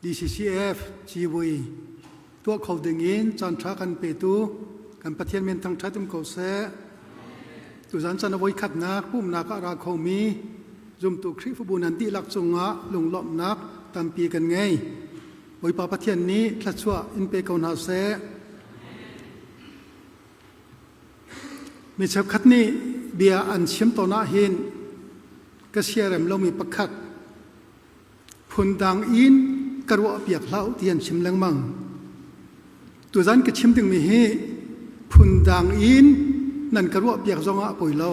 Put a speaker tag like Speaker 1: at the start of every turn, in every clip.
Speaker 1: DCCF civui tuah kho dingin caanṭha kan petu kan Pathian min thangṭhat um ko seh. Tuzan chan a voikhatnak pumhnak ah ra khomi zumtu Khrihfabu nan dihlak cungah lunglawmhnak tampi kan ngei. Bawipa Pathian nih thluachuah in pe ko hna seh. Mi cheukhat nih bia an chim tawn ahhin ka siarem lomi pakhat phundang in ka ruahpiak hlah u ti an chim lengmang. Tuzan ka chim dingmi hi phundang in nan ka ruahpiak zongah a poi lo.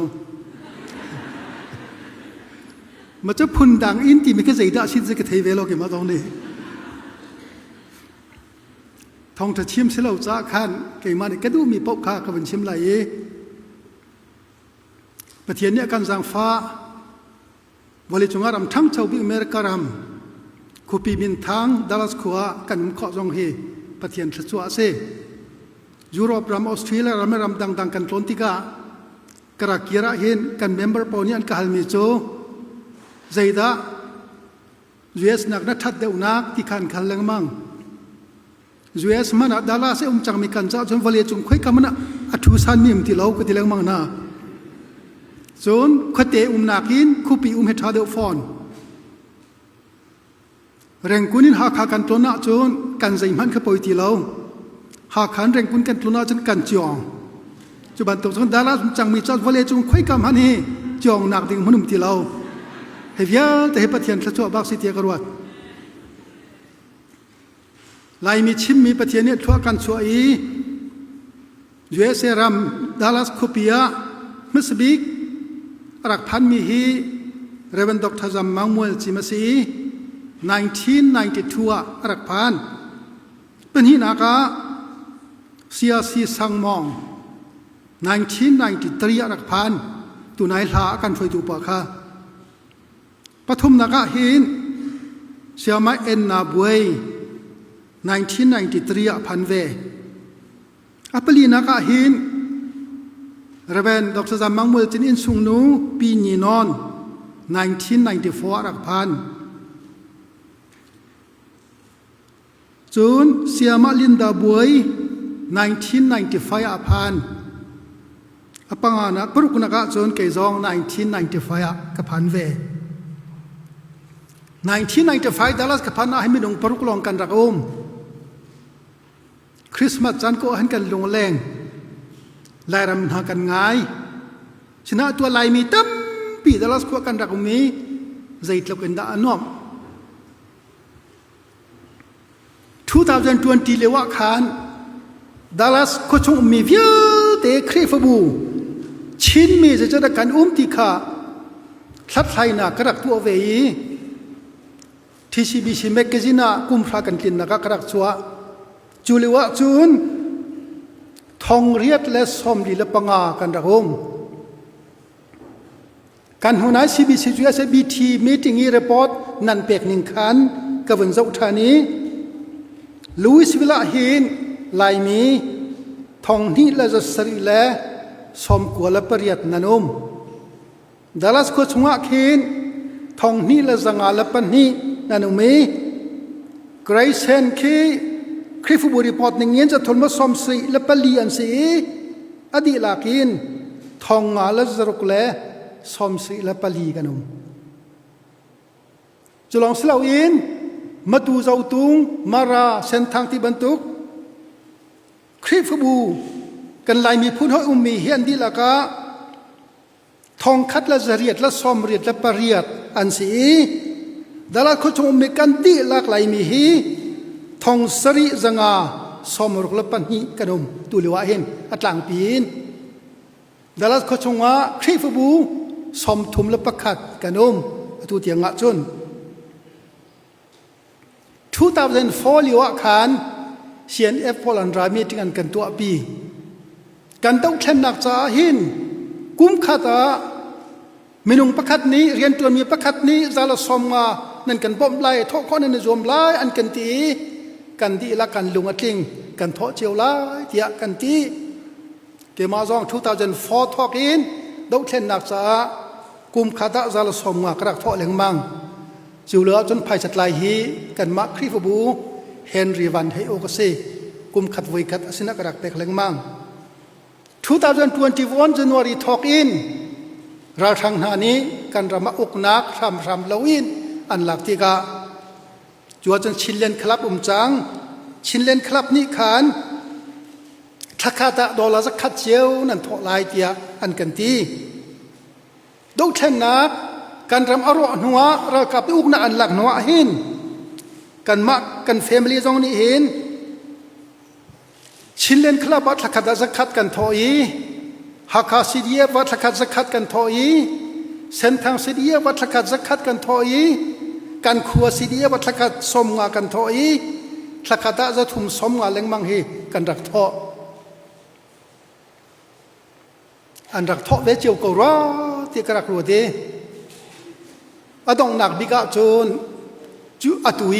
Speaker 1: Ma cu phundang in timi khi zeidah sin si ka thei ve lo keimah zong nih. Thawngṭha chim si lo caah khan keimah nih ka duhmi paoh kha ka vun chim lai i Pathian nih a kan zaangfah. Vawleicung ah ram ṭhangcho bik America ram khuapi minthang Dallas khua kan um khawh zong hi Pathian thluachuah a si. Europe ram, Australia ram le ram dangdang kan tlawn tikah ka rak kir ahhin kan member pawl nih an ka halmi cu zeidah US nak na ṭhat deuhnak ti kha an khal lengmang. US hmanh ah Dallas i um cangmi kan caah cun vawlei cung khoika hmanh ah a ṭhu sanmi um ti lo ka ti lengmang hna. Cun khuate umnak in khupi um hi ṭha deuh fawn. Rengkun in Hakha kan tlawn ahcun kan zeihmanh kha poi ti lo. Hakha in Rengkun kan tlun ahcun kan ciong. Cu bantuk cun Dallas um cangmi cu vawlei cung khoika hmanh hi ciongnak ding hmun um ti lo. Hi vialte hi Pathian thluachuah bak si tiah ka ruat. Laimi chimmi Pathian nih thlua kan chuah i USA ram Dallas khuapi ah hmasabik a rak phanmi hi Reverend Dr. Zam Mang Mual Cim a si i 1992 ah a rak phan. Pahnihnak ah CRC Sang Mawng 1993 ah a rak phan. Tunai hla a kan hruaitu pa kha. Pathumnak ah hin Siamai Enna Buai 1993 ah phan ve. A palinak ah hin Reverend Dr. Zam Mang Mual Cin Innsung nu Pi Nyi Nawn 1994 ah rak phan. Cun Siamah Linda Buai 1995 ah a phan. A panganak paruknak ah cun kei zong 1995 ah ka phan ve. 1995 Dallas ka phan ah hin minung paruk lawng kan rak um. Christmas caan ko han kan lung leng. Lairam hna kan ngai. Sinah tua Laimi tampi Dallas khua kan rak um i zeitluk in dah a nuamh. 2020 lio ah khan Dallas khuachung ummi vialte Khrihfabu Chinmi zeicahdah kan um ti kha hlathlainak ka rak tuah ve i TCBC magazine ah kumhra kan tlinnak ah ka rak chuah. Cu lio ah cun thong riat le 45 kan rak um. Kan hnu nai CBC cu SABT meeting i report nan pek ning khan ka vun zoh ṭhan i Louisville ah hin Laimi thong hnih le za sarih le 98 nan um. Dallas khua chungah khin 1202 nan um i Grayson khi Khrihfabu report ning in cathol ma 74 an si i a dihlak in 574 kan um. Cu lawng si loin Matu Zotung, Mara, Senthang ti bantuk Khrihfabu kan Lai miphun hoi ummi hi an dihlak ah 1888 an si i Dalat khuachung ummi kan dihlak Laimi hi 7562 kan um tu lio ah hin a tlangpi in Dallas khuachung ah Khrihfabu 31 kan um atu tiang ah cun 2004 lio ah khan CNF pawl an ra meeting an kan tuahpi. Kan dohthlennak caah hin kum khat ah minung pakhat nih rianṭuanmi pakhat nih zala 50 nan kan bawmh lai, thawh khawh nan i zuam lai an kan ti i kan dihlak kan lung a tling, kan thawh cio lai tiah kan ti. Keimah zong 2004 thawk in dohthlennak caah kum khat ah zala 50 ka rak thawh lengmang. Cu lo ahcun phaisa tlai hi kanmah Khrihfabu Henry Van Hei awk a si. Kum khat voi khat a sinah ka rak pek lengmang. 2021 January thawk in ralhrang hna nih kan ram ah uknak hramhram loin an lak tikah cu ahcun Chinland Club um cang. Chinland Club nih khan thlakhat ah dollar zakhat cio nan thawh lai tiah an kan ti. Dohthlennak kan ram a rawh hnuah ralkap nih uknak an lak hnuah hin kanmah kan family zong nih hin Chinland Club ah thlakhat ah zakhat kan thawh i Hakha CDF ah thlakhat zakhat kan thawh i Senthang CDF ah thlakhat zakhat kan thawh i kan khua CDF ah thlakhat 50 kan thawh i thlakhat ah zathum 50 lengmang hi kan rak thawh. An rak thawh ve cio ko rua ti ka rak ruat i a donghnak bik ah cun cu atu i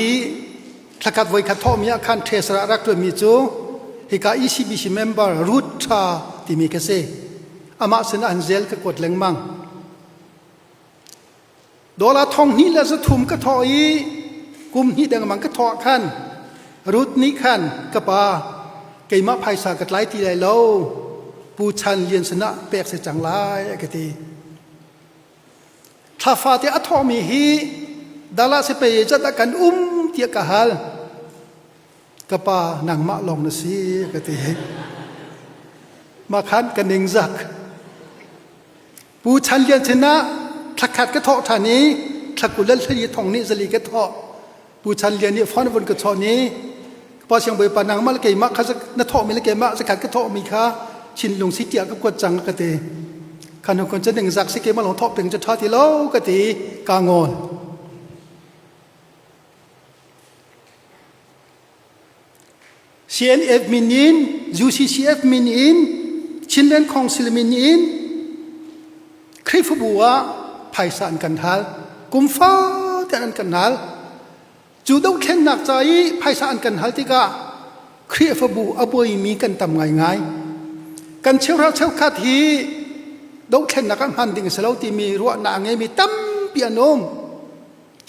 Speaker 1: thlakhat voikhat thawhmi ah khan ṭhesar ah rak ṭuanmi cu hika ECBC member Ruth Tha timi ka si. Amah sin an zel ka kuat lengmang. Dollar 2000 le 300 ka thawh i kum hnih dengmang ka thawh khan Ruth nih khan ka pa keimah phaisa ka tlai ti lai lo Pu Chan Lian sinah pek si cang lai a ka ti. Thla fate a thawhmi hi dala si pe zat ah kan um tiah ka hal. Ka pa nangmah lawng na si ka ti. Mah khan ka ningzak. Pu Chan Lian sinah thlakhat ka thawh ṭhan i thla 20 le hlei thong nih zali ka thawh. Pu Chan Lian nih phone vun ka chawn i pa siang bawipa nangmah le keimah kha na thawhmi le keimah zakhat ka thawhmi kha thinlung si tiah ka kuat cang ka ti. Khan kun cu ningzak si keimah lawng thawh peng cu ṭha ti lo ka ti ka ngawn. CNF min in, UCCF min in, Chinland Council min in Khrihfabu ah phaisa an kan hal. Kum fate an kan hal. Cu dohthlennak ca i phaisa an kan hal tikah Khrihfabu a buaimi kan tam ngaingai. Kan cheuhra cheukhat hi dohthlennak ah hman ding a si lo timi ruahnak a ngeimi tampi an um.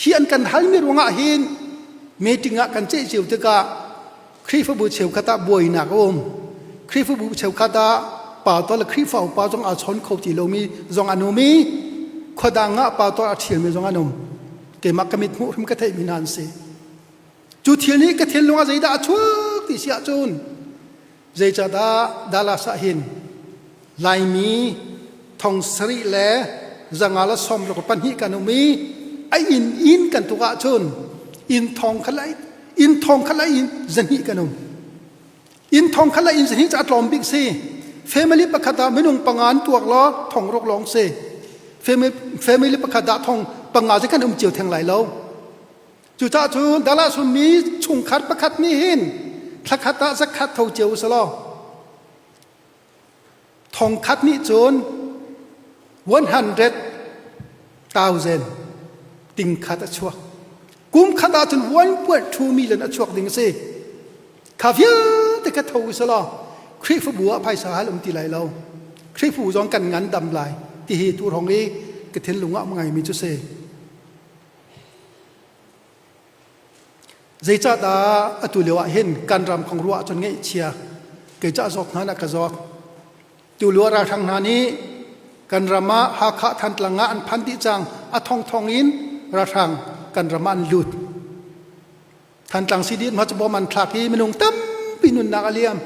Speaker 1: Hi an kan halmi ruangah hin meeting ah kan ceih cio tikah Khrihfabu cheukhat ah buainak a um. Khrihfabu cheukhat ah pastor le Khrihfa upa zong aa chawn kho ti lomi zong an um i khuadang ah pastor a ṭhialmi zong an um. Keimah ka mit hmuh hrim ka theihmi hna an si. Cu thil nih ka thinlung ah zeidah a chuak ti si ahcun zeicahdah Dallas ah hin Laimi thong sarih le zanga le sawm ruk pahnih kan um i a inn inn kan tuk ahcun inn thong kha lai inn thong kha lai in zahnih kan um. Inn thong kha lai in zahnih cu a tlawm bik si. Family pakhat ah minung panga an tuak law thong ruk lawng si. Family pakhat ah thong panga cu kan um cio theng lai lo. Cucaah cun Dallas mi chungkhar pakhat nih hin thlakhat ah zakhat tho cio usalaw thongkhat nih cun 100,000 ting khat a chuak. Kum khat ah cun 1.2 million a chuak ding a si. Kha vialte kha tho usalaw Khrihfabu ah phaisa hal um ti lai lo. Khrihfabu zong kan ngan dam lai ti hi tu hrawng i ka thinlung ah ngaimi cu si. Zeicahdah atu lio ah hin kan ram kong ruah ahcun ngaihchia kei cu a zawt hna na ka zawt. Tu lio ralhrang hna nih kan ram ah Hakha Thantlang ah an phan dih cang a thongthong in ralhrang kan ram ah an lut. Thantlang CD hma cu bom an thlak i minung tampi nunnak a liam.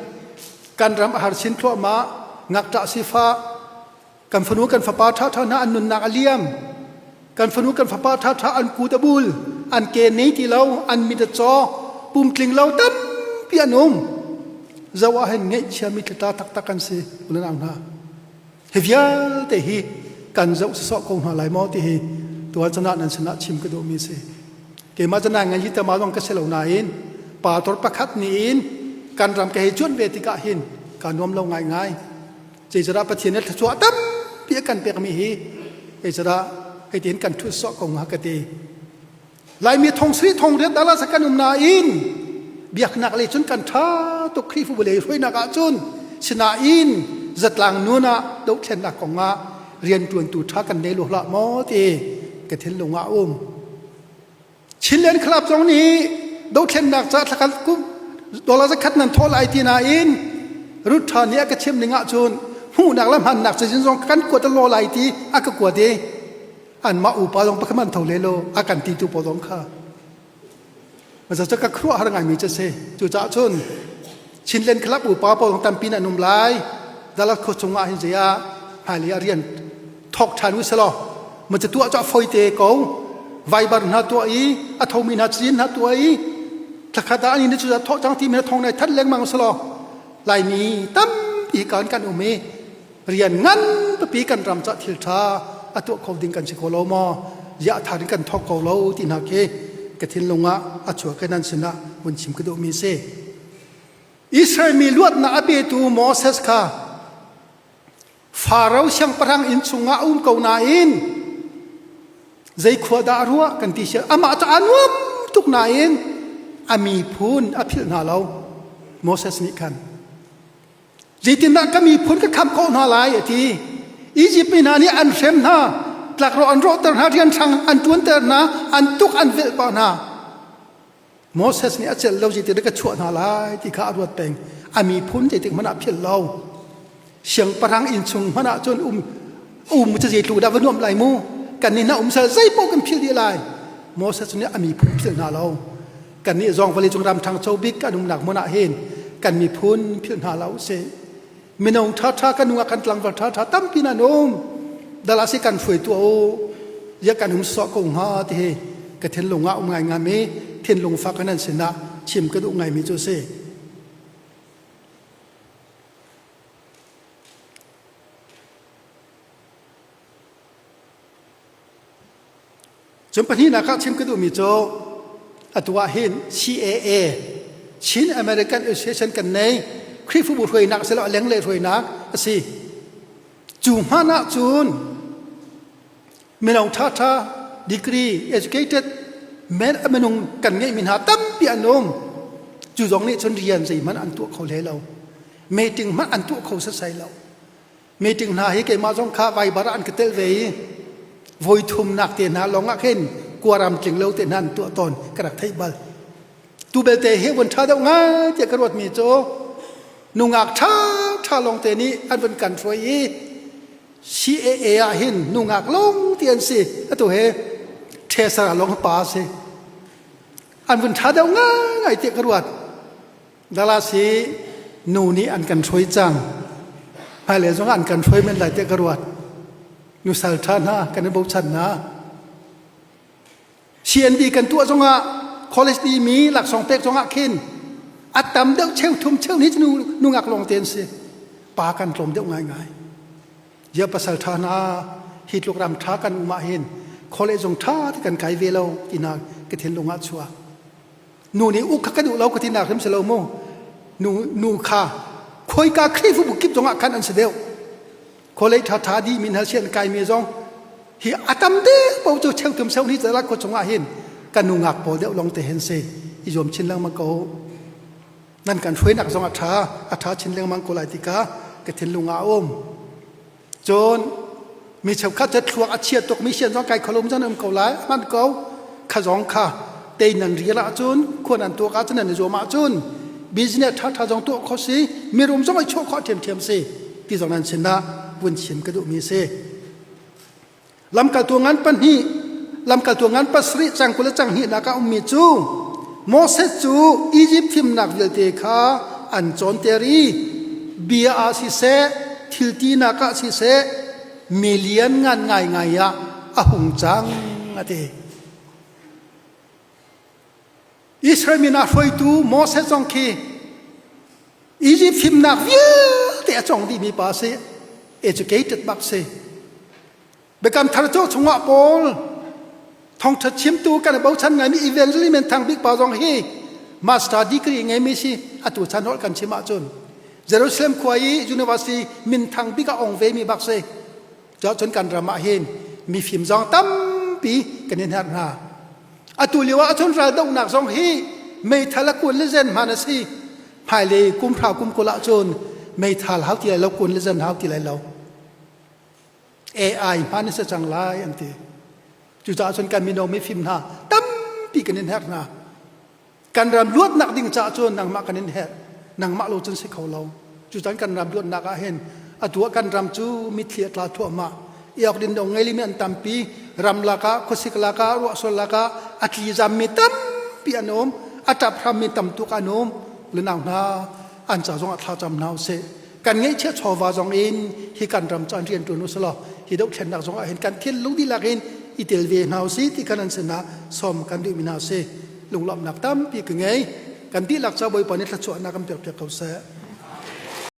Speaker 1: Kan ram a har chin thluahmah ngakṭah sifah Kan fanu kan fapa ṭhaṭha hna an nunnak a liam. Kan fanu kan fapa ṭhaṭha an kut a bul, an ke nei ti lo, an mit a caw, pumtling lo tampi an um. Zoh ah hin ngaihchiami tlata taktak kan si, unau hna. Hi vialte hi kan zoh sawsawh ko hna lai maw ti hi tuan canah nan sinah chim ka duhmi si. Keimah cu nai ngai hi tama zong ka si lo nain pastor pakhat nih in kan ram ka hei cuan ve tikah hin ka nuam lo ngaingai. Zeicahdah Pathian nih thluachuah tampi a kan pekmi hi zeicahdah heitin kan ṭhut sawh ko hnga ka ti. Laimi thong sri thong riat dala sa kan um nain biaknak lei cun kan ṭha tuk Khrihfabu lei hruainak ahcun sinain zatlang nun ah dohthlennak kong ah rianṭuantu ṭha kan nei lu hlah maw ti ka thinlung ah a um. Chinland Club zong nih dothlennak ca thlakhat kum dollar zakhat nan thawh lai ti nain Ruth nih a ka chim ning ahcun hmuhnak le hmannak cazin zong kan kuat a law lai ti a ka kuat i anmah upa zong pakhat man tho le lo a kan ti tu pawl zong kha Maza cu ka khuaruah har ngaimi cu si. Cucaah cun Chinland Club upa pawl zong tampi nan um lai. Dallas khua chungah hin zei ah hmailei ah rian thawk ṭhan u selaw ma cu tuah cu a foi te ko. Viber hna tuah i a thomi hna cazin hna tuah i thlakhat ah ani cu thawh cang timi thong nai that lengmang u selaw Laimi tampi kan kan um i rian ngan pipi kan ram ca thil ṭha a tuah kho ding kan si ko lo maw ziah thar in kan thawk ko lo ti hna khi ka thinlung ah a chuak i nan sinah vun chim ka duhmi si. Israel mi luatnak a petu Moses kha Faro siangpahrang inn chungah a um ko nain zei khua dah a ruah kan ti si amah cu aa nuam tuk nain a miphun a philh hna lo Moses nih khan Zeitindah ka miphun ka khamh khawh hna lai a ti. Izipt mi hna nih an hrem hna, tlakrawh an rawhter hna, rianhrang an ṭuanter hna, an tuk an velh pah hna. Moses nih a celh lo zeitindah ka chuah hna lai ti kha a ruat peng. A miphun zeitik hmanh ah philh lo. Siangpahrang inn chung hmanh ah cun um um cu zeitluk dah va nuam lai mu. Kan nih hna um sal zeipaoh kan philh dih lai. Moses nih a miphun philh hna lo. Kannih zong vawleicung ram ṭhangcho bik kan umnak hmun ah hin kan miphun philh hna lo usih. Mino ṭhaṭha kan nungak kan tlangval ṭhaṭha tampi nan um. Dal si kan hruai tuah u. Ya kan um sawh ko hnga ti hi ka thinlung ah um ngai ngami thinlung fak nan sinah chim ka duh ngaimi cu si. Cun pahnihnak ah chim ka duhmi cu atu ah hin CAA Chin American Association kan nei Khrihfabu hruainak a si lo a lenglei hruainak a si. Cu hmanh ah cun mino ṭhaṭha degree educated men a minung kan ngeihmi hna tampi an um. Cu zong nih cun rian zeihmanh an tuah kho hlei lo. Meeting hmanh an tuah kho setsai lo. Meeting hna hi keimah zong kha Viber ah an ka telh ve i voi thumnak te hna lawng ah khin kuaram tling lo te hna an tuah tawn ka rak theih bal. Tu belte hi vun ṭha deuh ngai tiah ka ruatmi cu nungak ṭha ṭha lawng te nih an vun kan hruai i CAA ah hin nungak lawng ti an si atu he ṭhesar lawng pa a si. An vun ṭha deuh ngai tiah ka ruat. Dallas hi nu nih an kan hruai cang. Hmailei zong ah an kan hruai men lai tiah ka ruat. Nusal ṭha hna kan i bochan hna. CND kan tuah zongah college di mi laksawng pek zongah khin a tam deuh cheu thum cheu ni cu nungak lawng te an si. Pa kan tlawm deuh ngaingai. Zia pasal ṭha hna hi tluk ram ṭha kan um ah hin college zong ṭha te kan kai ve lo ti hna ka thinlung ah chuak. Nu nih uk kha ka duh lo ka ti nak hrim si lo mu. Nu nu kha khoika Khrihfabu kip zongah khan an si deuh. Khualei ṭha ṭha dih min hal sian kai mi zong hi a tam deuh paoh cu cheuthum seu ni zalak khua chungah hin kan nungak pawl deuh lawng te hin si i zuam chin lengmang ko. Nan kan hruainak zong a ṭha a ṭha chin lengmang ko lai tikah ka thinlung ah a um. Cun mi cheukhat cu thluak a chia tuk mi sian zong kai kholum zong um ko lai hman ko kha zong kha tei nan rial ahcun khua nan tuak ahcun nan i zuam ahcun business ṭha ṭha zong tuah kho si mirum zong i chuah khawh ṭhiamṭhiam si ti zong nan sinah vun chim ka duhmi si lamkaltu ngan pahnih lamkaltu ngan pasarih cang 20 le cang hnihnak ah ummi cu Moses cu Izipt fimnak vialte kha an cawnter i bia ah siseh thil tinak ah siseh mi lianngan ngaingai ah a hung cang a ti. Israel mi hna hruaitu Moses zong khi Izipt fimnak vialte a cawng dihmi pa a si educated bak si. Biakam thar cu chungah Paul thawngṭha chimtu kan i bochan ngaimi evangelist men thang bik pa zong hi master degree ngeimi si atu chan holh kan chim ahcun Jerusalem khua i university minthang bik a ong vemi bak si. Cun kan ram ah hin mifim zong tampi kan in herh hna. Atu lio ah cun raldohnak zong hi meithal a kun le zen hman a si. Hmailei kum hra kum 20 ah cun meithal hau ti lai lo kun le zen hau ti lai lo. AI hman a si cang lai an ti. Cucaah cun kan mino mifim hna tampi. Tampi kan in herh hna. Kan ram luatnak ding caah cun nangmah kan in herh. Nangmah lo cun si kho lo. Cucan kan ram luatnak ah hin atu ah kan ram cu mitthli a tla thuahmah. Iok din dong ngei mi an tampi. Ram lakah, khuasik lakah, ruahsul lakah a tli zammi tampi an um. A ṭap hrammi tam tuk an um. Lunau hna, an ca zong ah thlacam hna usih. Kan ngeihchiah chawva zong in hi kan ram cu an rian ṭuan usih law hi dohthlennak zong ah hin kan thinlung dihlak in i tel ve hna usih ti khan an sinah sawm kan duhmi hna a si. Lunglawmhnak tampi ka ngei. Kan dihlak ca Bawipa nih thluachuahnak kan pekpiak ko seh.